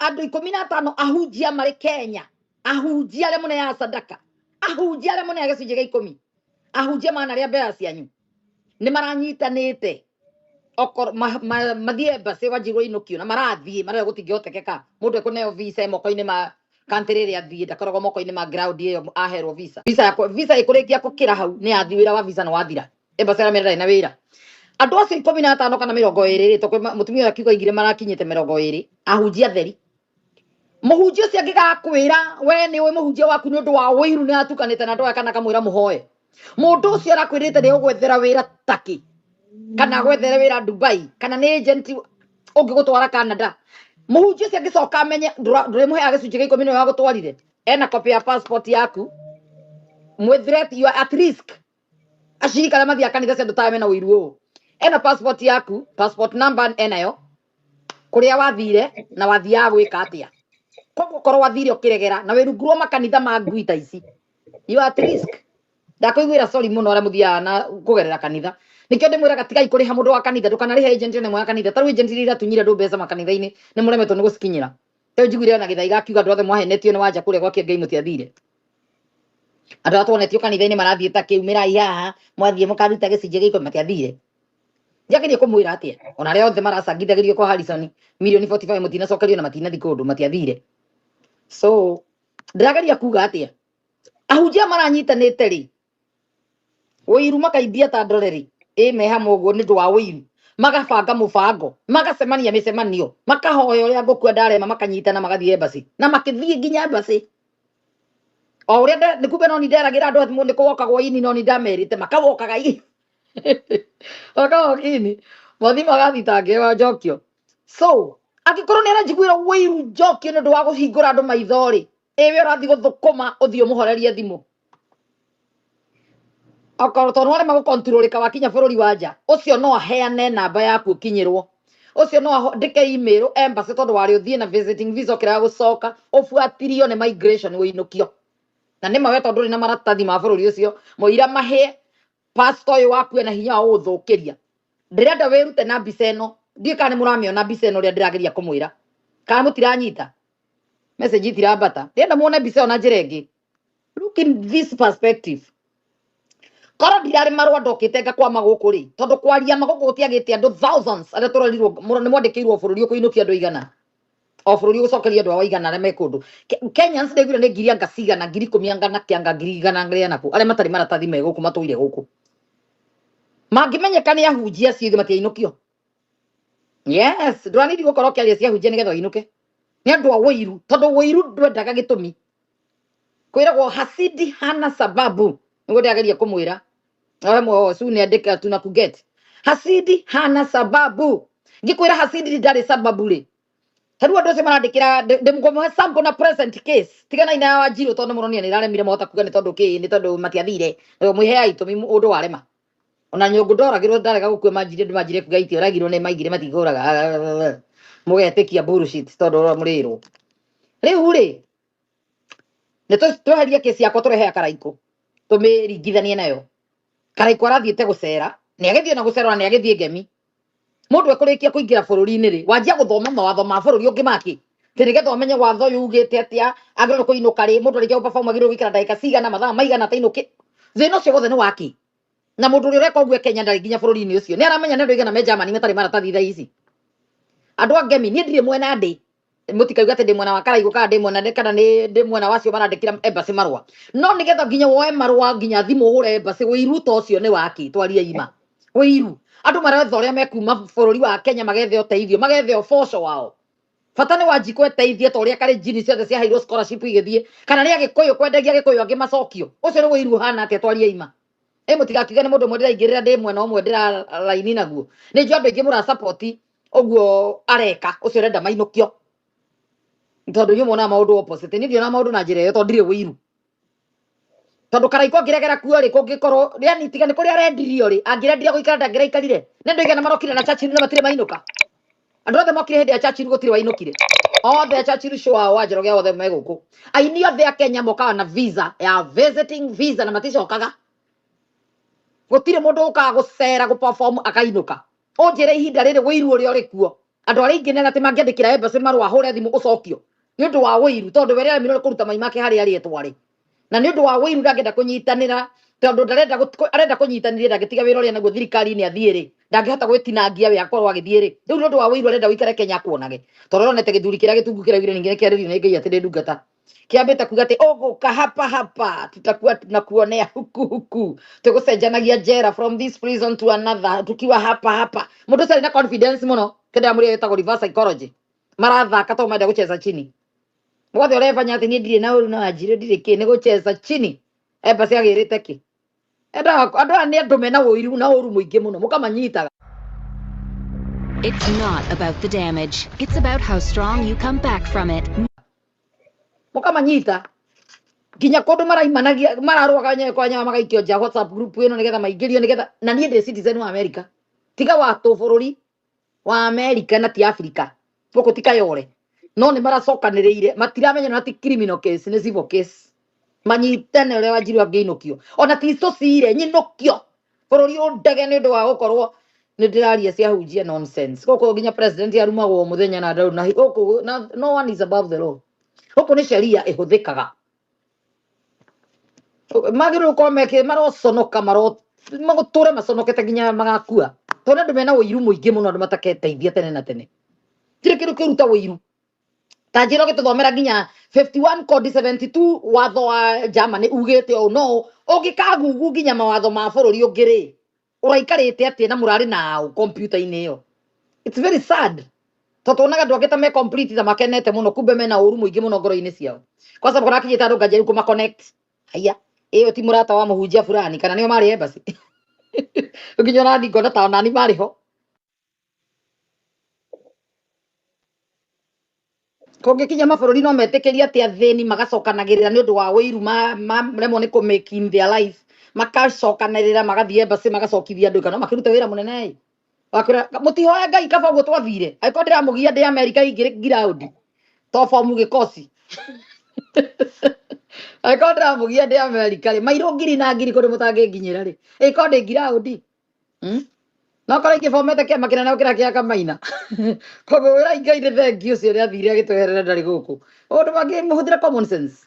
Andũ 15 ahunjia marĩ Kenya, ahunjia arĩa mũneaga sadaka, ahunjia arĩa mũneaga gĩcunjĩ gĩa 10, ahunjia manarĩa mbeca cianyu, nĩ maranyitanĩte okorwo mathiĩ embassy wanjirwo inũkio na marathiĩ marĩa gũtingĩhotekeka mũndũ ekũneo visa e moko-inĩ ma country ĩrĩa athiĩ, ndakoragwo moko-inĩ ma ground ĩyo aherwo visa. Visa yakwa, visa ĩkũrĩkia gũkĩra hau nĩ yathi, wĩra wa visa nĩ wathira, embassy aramera ndarĩ na wĩra. Andũ acio 15 kana 20 rĩ, tondũ mũtumia ũyũ akiuga aigire marakinyĩte 20 ahunjia atheri. Mũhunjia ũcio angĩgakwĩra we nĩ ũĩ mũhunjia waku nĩ ũndũ wa ũiru nĩ atukanĩte na andũ aya kana akamwĩra mũhoe, mũndũ ũcio arakwĩrĩte nĩ ũgwethera wĩra Turkey kana gwethere wĩra Dubai kana nĩ agent ũngĩgũtwara Canada, mũhunjia ũcio angĩcoka amenye ndũrĩmũheaga gĩcunjĩ gĩa 10 nĩwe wagũtwarire, ena copy ya passport yaku, mwĩ threat, you are at risk. Acirika arĩa mathiaga kanitha cia andũ ta aya mena ũiru ũũ, ena passport yaku, passport number enayo, kũrĩa wathire na wathiaga gwĩka atĩa. Koguo korwo wathire ũkĩregera na wĩ rungu rwa makanitha ma ngui ta ici, you are at risk. Ndakũiguĩra sorry mũno arĩa mũthiaga na kũgerera kanitha. Nĩkĩo ndĩmwĩraga tigai kũrĩha mũndũ wa kanitha, ndũkanarĩhe agent ona ĩmwe ya kanitha. Ta rĩu agent iria iratunyire andũ mbeca makanitha-inĩ nĩ mũremetwo nĩ gũcikinyĩra. Rĩu njiguire ona Gĩthaiga akiuga andũ othe mwahenetio nĩ wanja kũrĩa gwake Ngai mũtiathire. Andũ arĩa tuonetio kanitha-inĩ marathiĩ ta kĩumĩrai haha, mwathiĩ mũkaruta gĩcunjĩ gĩa 10, matiathire. Njagerie kũmwĩra atĩa? Ona arĩa othe maracangithagĩrio kwa Harrison milioni 45 mũtinacokerio na matinathi kũndũ, matiathire. So ndĩrageria kuga atĩa? Ahunjia maranyitanĩte rĩ, ũiru makaimbia ta ndore rĩ, ĩ me hamwe ũguo nĩ ũndũ wa ũiru, magabanga mũbango, magacemania mĩcemanio, makahoya ũrĩa ngũkua ndarema, makanyitana magathiĩ embassy na makĩthiĩ nginya embassy. O ũrĩa nĩ kumbe no nĩ nderagĩra andũ atĩ nĩ kũwokagwo ini, no nĩ ndamerĩte makawokaga ini, makawoka ini, mathi magathitangĩrwo njokio. So angĩkorwo nĩ aranjiguĩra ũiru njokio nĩ ũndũ wa kũhingũra andũ maitho rĩ, ĩwe ũrathiĩ gũthũkũma ũthiĩ ũmũhorerie thimũ, okorwo tondũ warema gũkontrolĩka wakinya bũrũri wa nja, ũcio no aheane namba yaku ũkinyĩrwo, ũcio no andĩke email embassy, tondũ warĩ ũthiĩ na visiting visa ũkĩrega gũcoka, ũbuatirio nĩ migration ũinũkio. Na nĩ ma we tondũ ndũrĩ na maratathi ma bũrũri ũcio, mũira mahĩe pastor ũyũ waku ena hinya wa gũgũthũkĩria. Ndĩrenda wĩrute na mbica ĩno, ndiũĩ kana nĩ mũramĩona mbica ĩno ũrĩa ndĩrageria kũmwĩra, kana mũtiranyita message itirambata. Ndĩrenda muone mbica ĩyo na njĩra ĩngĩ. Look in this perspective. Korwo ndirarĩ marũa ndokĩte ngakwama gũkũ rĩ, tondũ kwaria ma gũkũ gũtiagĩte andũ thousands arĩa tũrerirwo nĩ mwandĩkĩirwo bũrũri ũkũinũkia andũ igana o bũrũri ũgũcokeria andũ ao igana arĩa me kũndũ. Kenyans ndaiguire nĩ ngiri anga cigana, 10,000 anga na kĩanga 100,000 rĩa nakũ, arĩa matarĩ maratathi me gũkũ matũire gũkũ, mangĩmenyeka nĩ ahunjia acio ithe matiainũkio. Yes, ndũranidi gũkorwo ũkĩaria cia ahunjia nĩgetha ũinũke nĩ andũ a ũiru, tondũ ũiru ndwendaga gĩtũmi. Kwĩragwo hasidi hana sababu, nĩguo ndĩrageria kũmwĩra. Ohe mwoho nĩ andĩka tunakuget hasidi hana sababu. Ngĩkwĩra hasidi ndarĩ sababu rĩ, tarĩu andũ acio marandĩkĩra ndĩmũhe sample na present case. Tiganai na Wanjirũ tondũ mũronire nĩ ĩraremire, mahota kuga nĩ tondũ kĩ, nĩ tondũ matiathire. Mwĩheai itũmi ũndũ warema. Ona nyũngũ ndoragirwo ndarega gũkua, manjirie andũ manjirie kuga itioragirwo nĩ maigire matikũraga, mũgetĩkia bullshit tondũ mũrĩrwo. Rĩu rĩ, nĩ tweherie kesi yakwa, tũrehe ya Karaikũ tũmĩringithanie nayo. Karaikũ arathiĩte gũcera, nĩ agĩthiĩ na gũcera na nĩ agĩthiĩ ngemi. Mũndũ ekũrĩkia kũingĩra bũrũri-inĩ rĩ, wanjia gũthoma mawatho ma bũrũri ũngĩ maki atĩ nĩgetha ũmenye watho ũyũ ugĩte atĩa, agĩrĩirwo kũinũka rĩ, mũndũ arĩkia gũperform agĩrĩirwo gũikara ndagĩka cigana, mathaa maigana atainũkĩ. Thĩna ũcio wothe nĩ waki? Na mũndũ ũrĩa ũreka ũguo e Kenya ndarĩ nginya bũrũri-inĩ ũcio nĩ aramenya nĩ andũ aigana me Germany matarĩ maratathi thaa ici. Andũ a ngemi, niĩ ndirĩ mwena ndĩ, mũtikauga atĩ ndĩ mwena wa Karaigũ kana ndĩ mwena kana nĩ ndĩ mwena wacio marandĩkĩra embassy marũa, no nĩgetha nginya woe marũa nginya thimũ ũhũre embassy, ũiru ta ũcio nĩ waki? Twarie ima ũiru. Andũ maretha ũrĩa mekuma bũrũri wa Kenya magethe ũteithio, magethe ũboco wao. Bata nĩ Wanjikũ eteithie ta ũrĩa karĩ njini ciothe ciaheirwo scholarship igĩthiĩ, kana nĩ Agĩkũyũ kwendagia Agĩkũyũ angĩ macokio. Ũcio nĩ ũiru ũhana atĩa? Twarie ima. Ĩ mũtigakiuge nĩ mũndũ ũmwe ndĩraingĩrĩra, ndĩ mwena ũmwe ndĩraraini naguo. Nĩ njũĩ andũ aingĩ mũrasupport ũguo areka, ũcio ũrenda mainũkio, tondũ inyuĩ muonaga maũndũ opposite. Niĩ ndionaga maũndũ na njĩra ĩyo tondũ ndirĩ ũiru. Tondũ Karaikũ angĩregera kuo rĩ, kũngĩkorwo yani tiga nĩ kũrĩa arendirio rĩ, angĩrendirio gũikara ndangĩraikarire. Nĩ andũ aigana marokire na Churchill na matirĩ mainũka? Andũ othe mokire hĩndĩ ya Churchill gũtirĩ wainũkire. Othe a Churchill show ao wa Njoroge othe me gũkũ. Aini othe a Kenya mokaga na visa ya visiting visa na maticokaga. Gũtirĩ mũndũ ũkaga gũcera gũperform akainũka. Ũnjĩre ihinda rĩrĩ wĩiru ũrĩa ũrĩ kuo. Andũ arĩa aingĩ nĩ atĩ mangĩandĩkĩra embassy marũa hũre thimũ ũcokio nĩ ũndũ wa ũiru, tondũ we nĩaremirwo nĩ kũruta mai make harĩa arĩ etware, na nĩ ũndũ wa ũiru ndangĩenda kũnyitanĩra, tondũ ndarenda arenda kũnyitanĩria, ndangĩtiga wĩra ũrĩa naguo thirikari-inĩ athiĩ rĩ, ndangĩhota gwĩtinangia we akorwo agĩthiĩ rĩ. Rĩu nĩ ũndũ wa ũiru arenda ũikare Kenya akuonage, tondũ aronete gĩthuri kĩrĩa gĩtungu kĩraugire ningĩ nĩkĩarĩrio nĩ Ngai atĩ ndĩ ndungata kĩambĩte kuga atĩ ũgũka hapa hapa, tutakuwa tunakuonea huku huku, tũgũcenjanagia njera from this prison to another tukiwa hapa hapa. Mũndũ ũcio arĩ na confidence mũno, kĩndũ mũrĩa ĩtagwo reverse psychology, marathaka tondũ marenda gũcheza chini. Wothe ũrebanya atĩ niĩ ndirĩ na ũru na Wanjirũ, ndirĩ kĩ, nĩ gũcheza chini. Embassy agĩrĩte kĩ? Andũ aya nĩ andũ mena ũiru na ũru mũingĩ mũno, mũkamanyitaga. It's not about the damage. It's about how strong you come back from it. Mũkamanyita nginya kũndũ maraimanagia, mararũaga nyewe kwa nyewe, magaikio nja WhatsApp group ĩno nĩgetha maingĩrio, nĩgetha na niĩ ndĩ citizen wa America, tiga wa tũbũrũri wa America na ti Africa, gũkũ ti Kayole, no nĩ maracokanĩrĩire, matiramenya na ti criminal case, nĩ civil case. Manyitane ũrĩa Wanjirũ angĩinũkio, ona ti tũcire nyinũkio bũrũri ũndege nĩ ũndũ wa gũkorwo nĩ ndĩraria cia hunjia nonsense. Gũkũ nginya president arumagwo mũthenya na ndaru na gũkũ na no one is above the law. Gũkũ nĩ sheria ĩhũthĩkaga. Magĩrĩirwo gũkorwo meke maroconoka, maro magũtũre maconokete nginya magakua, tondũ andũ mena ũiru mũingĩ mũno, andũ mataketeithia tene na tene. Tirĩ kĩndũ kĩruta ũiru ta njĩra ũgĩtũthomera nginya 51 kodi 72 watho wa Germany ugĩte ũũ, no ũngĩkagugu nginya mawatho ma bũrũri ũngĩ rĩ, ũraikarĩte atĩa na mũrarĩ nao kompiuta-inĩ ĩyo? It's very sad, tondũ tuonaga andũ angĩ ta me complete, ta makenete mũno, kumbe mena ũru mũingĩ mũno ngoro-inĩ ciao. Kwanza kũrakinyĩte andũ nganjia rĩu kũma connect, haya ĩyo ti mũrata wa mũhunjia fulani, kana nĩo marĩ embassy, ũkinya ona ngona ta onani marĩ ho. Kũngĩkinya mabũrũri no metĩkĩrie atĩ athĩni magacokanagĩrĩra nĩ ũndũ wa ũiru, maremwo nĩ kũ make in their life, magacokanĩrĩra magathiĩ embassy magacokithia andũ, kana makĩruta wĩra mũnene ĩ. Wakwĩra mũtihoya Ngai kaba ũguo twathire, angĩkorwo ndĩramũgia ndĩ America ingĩrĩ ground to bomu gĩkosi, angĩkorwo ndĩramũgia ndĩ America rĩ, mairũ ngiri na ngiri kũndũ mũtangĩnginyĩra rĩ, ĩkorwo ndĩ ground. No korwo ingĩbomete kĩama kĩnene gũkĩra kĩa Kamaina. Koguo wĩra Ngai nĩ thengiũ ũcio nĩ athire agĩtweherera, ndarĩ gũkũ ũndũ mangĩmũhũthĩra common sense.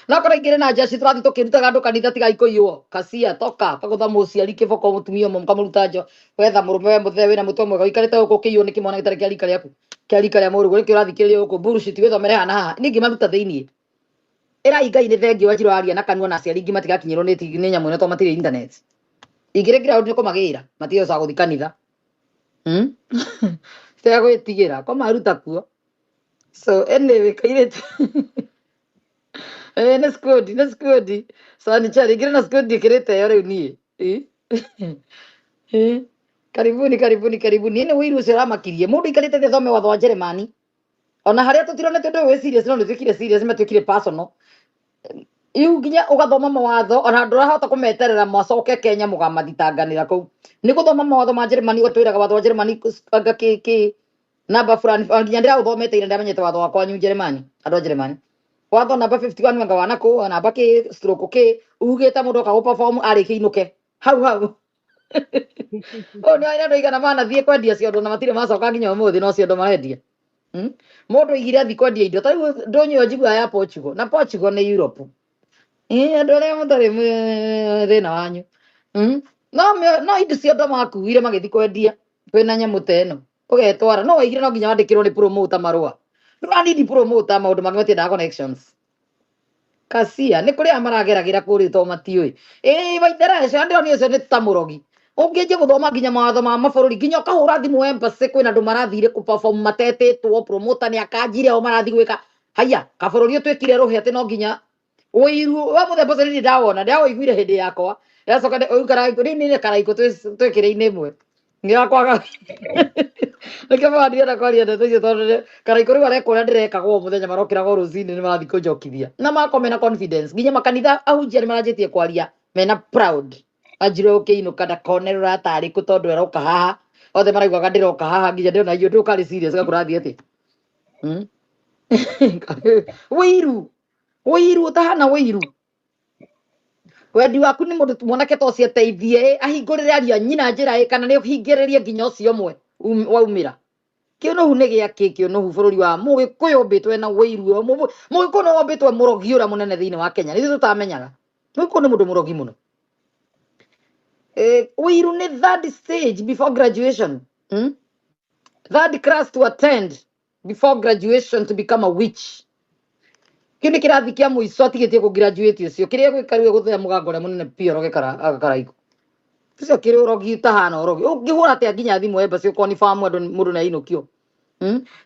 No korwo ingĩrĩ na jeshi tũrathiĩ tũkĩrutaga andũ kanitha, tigai kũiywo kacia toka kagũtha mũciari kĩboko, mũtumia ũmwe mũkamũruta njo wetha mũrũme, we mũthee wĩna mũtwe mwega ũikarĩte gũkũ ũkĩiywo nĩ kĩmwana gĩtarĩ kĩa rika rĩaku, kĩa rika rĩa mũrũguo, nĩkĩo ũrathikĩrĩria gũkũ bullshit, wĩthomere haha na haha. Niĩ ngĩmaruta thĩiniĩ, ĩrai Ngai nĩ thengiũ Wanjirũ aria na kanua, na aciari ingĩ matigakinyĩrwo nĩ nyamũ ĩno tondũ matirĩ internet. Ingĩrĩ ground nĩ kũmagĩra matigoca gũthiĩ kanitha. Tiga gwĩtigĩra kũmaruta kuo. So anyway, kairĩtu nĩ squad, nĩ squad sanichari ingĩrĩ na squad ĩkĩrĩte ĩyo rĩu niĩ. Karibuni, karibuni, karibuni. Nĩ ũiru ũcio ũramakirie mũndũ aikarĩte thĩ athome watho wa Jeremani, ona harĩa tũtironete ũndũ ũyũ wĩ serious, no nĩtuĩkire serious, matuĩkire personal. Iu nginya ũgathoma mawatho ona ndũrahota kũmeterera macoke Kenya mũgamathitanganĩra kũu nĩ gũthoma mawatho ma Jeremani. Ũgatwĩraga watho wa Jeremani anga kĩ kĩ namba fulani, nginya ndĩraũthomete ira, ndamenyete watho wa kwanyu Jeremani, andũ a Jeremani, watho namba 51 anga wana kũ namba kĩ stroke kĩ ugĩte mũndũ oka gũ-perform arĩkia inũke hau hau. Ũyũ nĩ andũ aigana manathiĩ kwendia ciondo na matirĩ macoka nginya ũmũthĩ, no ciondo marendia. Mũndũ oigire athiĩ kwendia indo ta rĩu ndũnyũ ĩyo njiguaga ya Portugal, na Portugal nĩ Europe. Ĩ andũ arĩa mũtarĩ thĩna wanyu. No indo ciondo makuire magĩthiĩ kwendia kwĩna nyamũ ta ĩno ũgetwara, no waigire no nginya wandĩkĩrwo nĩ promoter marũa, ndũranidi promoter, maũndũ mangĩ matiendaga connections. Kacia nĩ kũrĩ aya marageragĩra kũrĩa to matiũĩ ĩĩ waithera ũcio ndĩronio ũcio nĩ ta mũrogi ũngĩanjia gũthoma nginya mawatho ma mabũrũri, nginya ũkahũra thimũ embassy, kwĩna andũ marathire kũ-perform matetĩtwo, promoter nĩ akanjire o marathiĩ gwĩka haya kabũrũri ũtwĩkire rũhĩ atĩ no nginya ũiru wa mũthemba ũcio nĩ ndawona, ndawũiguire hĩndĩ yakwa yacoka rĩu karaiko rĩu nĩ karaiko twĩkĩrĩ-inĩ ĩmwe nĩakwaga nĩkĩo baba ndirenda kwaria ndeto icio, tondũ karaiko rĩu areka ũrĩa ndĩrekagwo o mũthenya, marokĩraga o rũcinĩ nĩ marathiĩ kũnjokithia na makorwo mena confidence, nginya makanitha ahunjia nĩ maranjĩtie kwaria mena proud. Anjirwo ũkĩinũka ndakone rũratarĩkũ tondũ aroka haha, othe maraugaga ndĩroka haha, nginya ndĩrona icio ndũkarĩ serious gakũrathiĩ atĩ. Ũiru, ũiru ũtahana ũiru, wendi waku nĩ mũndũ mwanake ta ũcio ateithie, ahingũrĩre ariũ a nyina njĩra ĩ, kana nĩ ũhingĩrĩrie nginya ũcio ũmwe. Waumĩra kĩũnũhu nĩ gĩakĩ kĩũnũhu bũrũri wa mũgĩkũyũ ũmbĩtwo na wĩiru mũgĩkũyũ nĩ wombĩtwo mũrogi ũrĩa mũnene thĩinĩ wa Kenya nĩ ithuĩ tũtamenyaga mũgĩkũyũ nĩ mũndũ mũrogi mũno. Wĩiru nĩ third stage before graduation, Third class to attend before graduation to become a witch. Kĩu nĩ kĩrathi kĩa mũico atigĩtie kũ graduate ũcio kĩrĩa gwĩka rĩu gũthea mũgango ũrĩa mũnene biũ aroge karaiko ũcio kĩrĩ ũrogi ũtahana ũrogi ũngĩhũra atĩa nginya thimũ embassy ũkonifam andũ mũndũ nĩ ainũkio.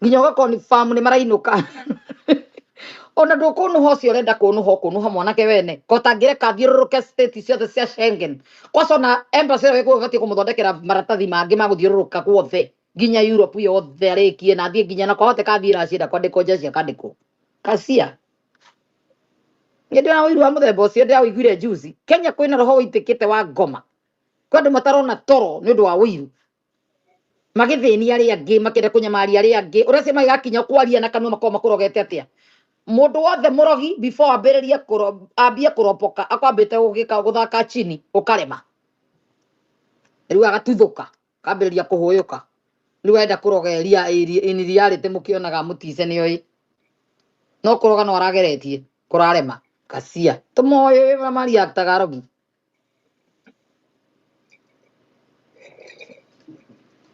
Nginya ũgakonifam nĩ marainũka ona ndũkũnũha ũcio ũrenda kũnũha ũkũnũha mwanake wene ko tangĩreka athiũrũrũke state ciothe cia Schengen kwaca ona embassy ĩyo ĩkũu ĩbatiĩ kũmũthondekera maratathi mangĩ ma gũthiũrũrũka guothe nginya Europe yothe arĩkie na athiĩ nginya na kwahoteka athiĩ Russia ndakwandĩkwo jeshi akandĩkwo kacia nĩ ndĩra ũiru wa mũthemba ũcio ndĩrawũiguire juzi Kenya kwĩna roho ũitĩkĩte wa ngoma kwĩ andũ matarona toro nĩ ũndũ wa ũiru magĩthĩnia arĩa angĩ makĩenda kũnyamaria arĩa angĩ ũrĩa cio magakinya kwaria na kanua makorwo makũrogete atĩa mũndũ wothe mũrogi before ambĩrĩrie ambie kũropoka akwambĩte gũgĩka gũthaka chini ũkarema rĩu agatuthũka akambĩrĩria kũhũyũka rĩu enda kũrogeria in reality mũkĩonaga mũtice nĩoĩ no kũroga no arageretie kũrarema kacia tũmoĩ mariaktaga arogi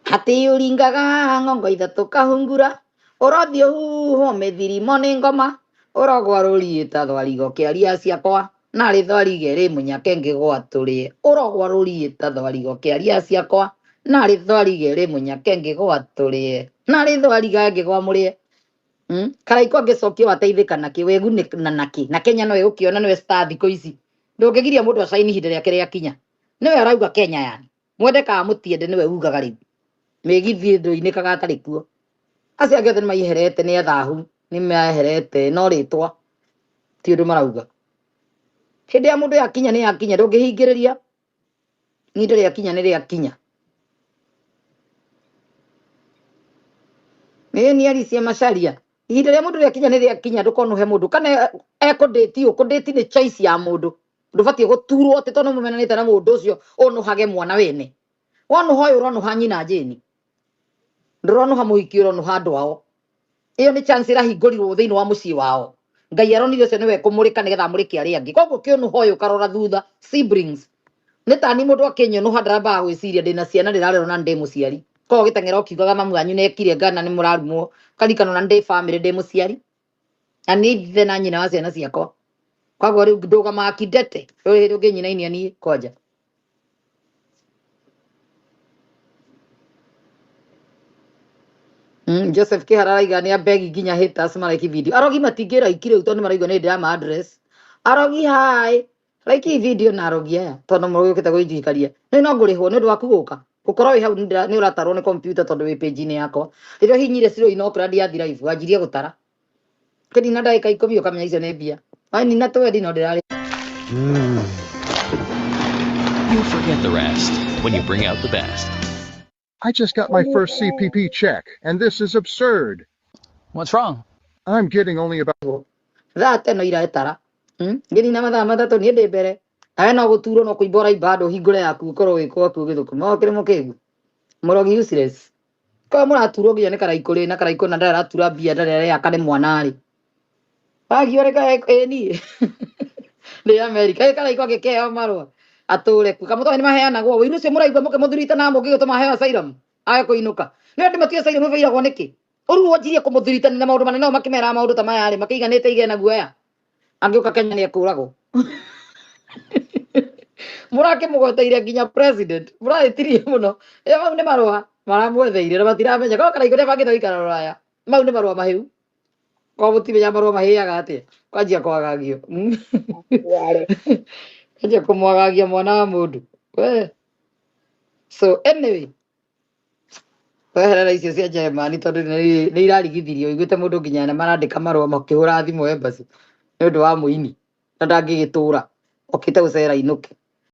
Atĩ ũringaga ng'ongo ithatũ kahungura ũrothiĩ ũhuhwo mĩthirimo nĩ ngoma ũrogwa rũriĩ ta thwarigo kĩaria ciakwa narĩ thwarige rĩ mũnyake ngĩgwatũrĩe ũrogwa rũriĩ ta thwarigo kĩaria ciakwa narĩ thwarige rĩ mũnyake ngĩgwatũrĩe narĩ thwariga ngĩgwamũrĩe. Karaiko angĩcokia wateithĩka nakĩ wĩgunĩka nakĩ na Kenya no ĩgũkĩona nĩwe star thikũ ici ndũngĩgiria mũndũ acaini ihinda rĩake rĩakinya nĩwe arauga Kenya yani mwende kana mũtiende nĩwe ugaga rĩu mĩgithi ndũinĩkaga atarĩ kuo acio angĩ othe nĩmaiherete nĩ athahu nĩmeherete no rĩtwa ti ũndũ marauga hĩndĩ ya mũndũ yakinya nĩ yakinya ndũngĩhingĩrĩria ihinda rĩakinya nĩ rĩakinya ĩĩ nĩ Alicia Macharia ihinda rĩa mũndũ rĩakinya nĩ rĩakinya ndũkonuhe mũndũ kana ekũndĩti ũkũndĩti nĩ choice ya mũndũ ndũbatiĩ gũturwo atĩ tondũ mũmenanĩte na mũndũ ũcio ũnũhage mwana wene wonũha ũyũ ũronũha nyina Jane ndũronũha mũhiki ũronũha andũ ao ĩyo nĩ chance ĩrahingũrirwo thĩinĩ wa mũciĩ wao ngai aronire ũcio nĩwe kũmũrĩka nĩgetha amũrĩke arĩa angĩ koguo kĩũnũha ũyũ ũkarora thutha siblings nĩ tani mũndũ akĩnyũnũha ndarambaga gwĩciria ndĩna ciana ndĩrarerwo na ndĩ mũciari koguo gĩteng'era ũkiugaga mamu wanyu nĩekire ngana nĩ mũrarumwo karikano na ndĩ famĩlĩ ndĩ mũciari na nĩ ithe na nyina wa ciana ciakwa koguo rĩu ndũgamaga kidete rũrĩ hĩndĩ ũngĩnyinainia niĩ kwanja. Joseph Kihara araiga nĩ abegi nginya haters maraiki video arogi matingĩraiki rĩu tondũ nĩ maraigua nĩ ndĩrama address arogi hi raiki video na arogi aya tondũ mũgũkĩte gwĩjikaria nĩ no ngũrĩhwo nĩ ũndũ waku gũka gũkorwo wĩ hau nĩ ũratarwo nĩ computer tondũ wĩ page-inĩ yakwa rĩrĩa hihinyire ciro inokora ndiathi live wanjirie gũtara kĩnina ndagĩka ikũmi ũkamenya icio nĩ mbia wanina twendi no ndĩrarĩ. You forget the rest when you bring out the best. I just got my first CPP check, and this is absurd. What's wrong? I'm getting only about thaa teno iraetara ngĩnina mathaa matatũ niĩ ndĩ mbere nawe no gũturwo no kũimba ũraimba handũ ũhingũre yaku ũkorwo wĩ gwaku ũgĩthũkũma o kĩrĩ mũkĩgu mũrogi useless korwo mũraturwo nginya nĩ karaikũ rĩ na karaikũ na ndarĩ aratura mbia ndarĩ areyaka nĩ mwana rĩ wagio rĩ ĩ niĩ ndĩ Amerika ĩ karaikũ angĩkeheo marũa atũre kuo kamũtwe nĩ maheanagwo wĩiru ũcio mũraigua mũkĩmũthurita na mũngĩgĩtũma aheo asylum age kũinũka nĩ andũ matio asylum mabairagwo nĩkĩ ũru wanjirie kũmũthuritania na maũndũ manene makĩmeraga maũndũ ta maya rĩ makĩiganĩte igena guoya angĩũka Kenya nĩ ekũragwo mũrakĩmũgweteire nginya president mũrahĩtirie mũno ĩ mau nĩ marũa maramwetheire na matiramenya korwo karaikũ nĩabangĩte gũikara rũraya mau nĩ marũa mahĩu korwo mũtimenya marũa mahĩaga atĩa kwanjia kwagagio kwanjia kũmwagagia mwana wa mũndũ we so anyway weherera icio cia Germany tondũ nĩ irarigithirio ũiguĩte mũndũ nginya na marandĩka marũa makĩhũra thimũ embassy nĩ ũndũ wa mũini na ndangĩgĩtũra okĩte gũcera inũke.